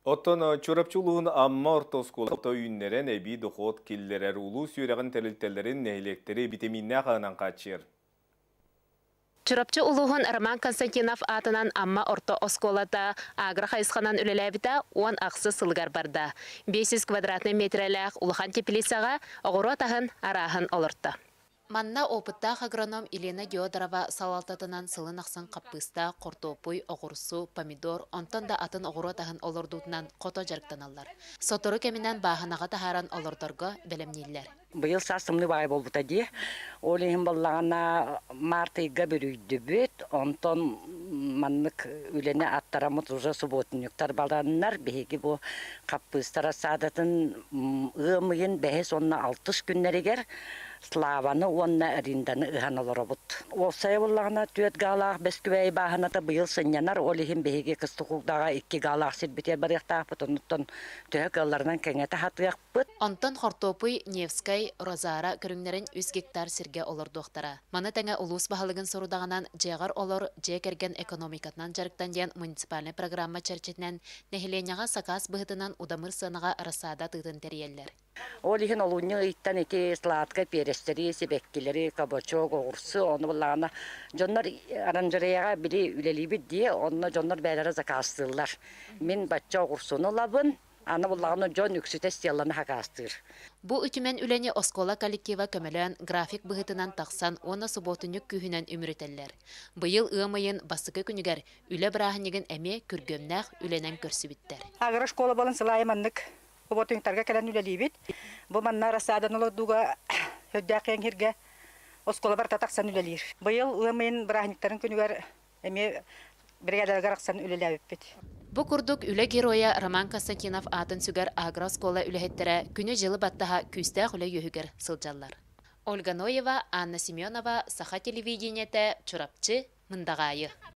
Оттон Чурапчы улууһун Амма орто оскуолата үүннэрэн эбии дохуот киллэрэр, улуус үөрэҕин тэрилтэлэрин, нэһилиэктэри битэмииннээх аһынан хааччыйар. Чурапчы улууһун Роман Константинов аатынан Амма орто оскуолата агро хайысханан үлэлээбитэ 18 сылыгар барда. 500 квадратнай метрэлээх улахан теплицаҕа оҕуруот аһын арааһын олорто. Манна опыттаах агроном Елена Диодорова салалтатынан сылын ахсын хаппыыста, хортуоппуй, оҕурсу, помидор, онтон да атын оҕуруот аһын олордуутунан хото дьарыктаналлар. Сотору кэминэн бааһынаҕа таһааран олордорго бэлэмнииллэр. Быйыл саас тымныы баҕайы буолбута дии. Ол иһин буоллаҕына март ыйга бүрүйдүбүт. Онтон маннык үлэни аттараммыт уже субботниктар бараннар биһиги бу хаппыыста рассадатын ыам ыйын бэһис уонна алтыс күннэригэр Славаны уонна Ринданы ыһан олоробут. Уопсайа буоллаҕына түөрт гаалаах Бэс Күбээйи бааһыната быйыл сынньанар, ол иһин биһиги Кыстыкулдаҕа икки гаалаах сирбитигэр барыахтаахпыт, оннуттан төһө кыалларынан кэҥэтэ сатыахпыт. Онтон хортуоппуй Невскай, Розара көрүҥнэрин үс гектар сиргэ олордуохтара. Маны тэҥэ улуус баһылыгын сорудаҕынан Дьиэҕэр олор, дьиэ кэргэн экономикатынан дьарыктан диэн муниципальнай программа чэрчитинэн нэһилиэнньэҕэ сакаас быһыытынан удамыр сыанаҕа рассада атыытын тэрийэллэр. Ол иһин олунньу ыйтан ити сладкай перецтэри, сибэккилэри, кабачок, оҕурсу, ону буллаҕына дьоннор оранжереяҕа били үлэлиибит дии, онно дьоннор бэйэлэрэ заказтыыллар. Мин бачча оҕурсуну ылабын, аны буллаҕына дьон үксүтэ стелланы хакаастыыр. Бу үтүмэн үлэни оскуола коллектива көмөлөөн график быһыытынан тахсан уонна субуотунньук күүһүнэн үмүрүтэллэр. Быйыл ыам ыйын бастакы күнүгэр үлэ бырааһынньыгын эмиэ күргүөмнээх үлэнэн көрсүбүттэр. Агрошкола буолан сылайы маннык Субботниктарга кэлэн үлэлиибит. Бу манна рассаданы олордууга сүрдээх киэҥ сиргэ оскуола барыта тахсан үлэлиир. Быйыл ыам ыйын бырааһынньыктарын күнүгэр эмиэ бригадаларга тахсан үлэлээбиппит. Бу курдук Үлэ Геройа Роман Константинов аатын сүгэр агрооскуола үлэһиттэрэ күнү-дьылы баттаһа күүстээх үлэ үөһүгэр сылдьаллар. Ольга Ноева, Анна Семенова, Саха телевидениетэ, Чурапчы, Мындаҕаайы.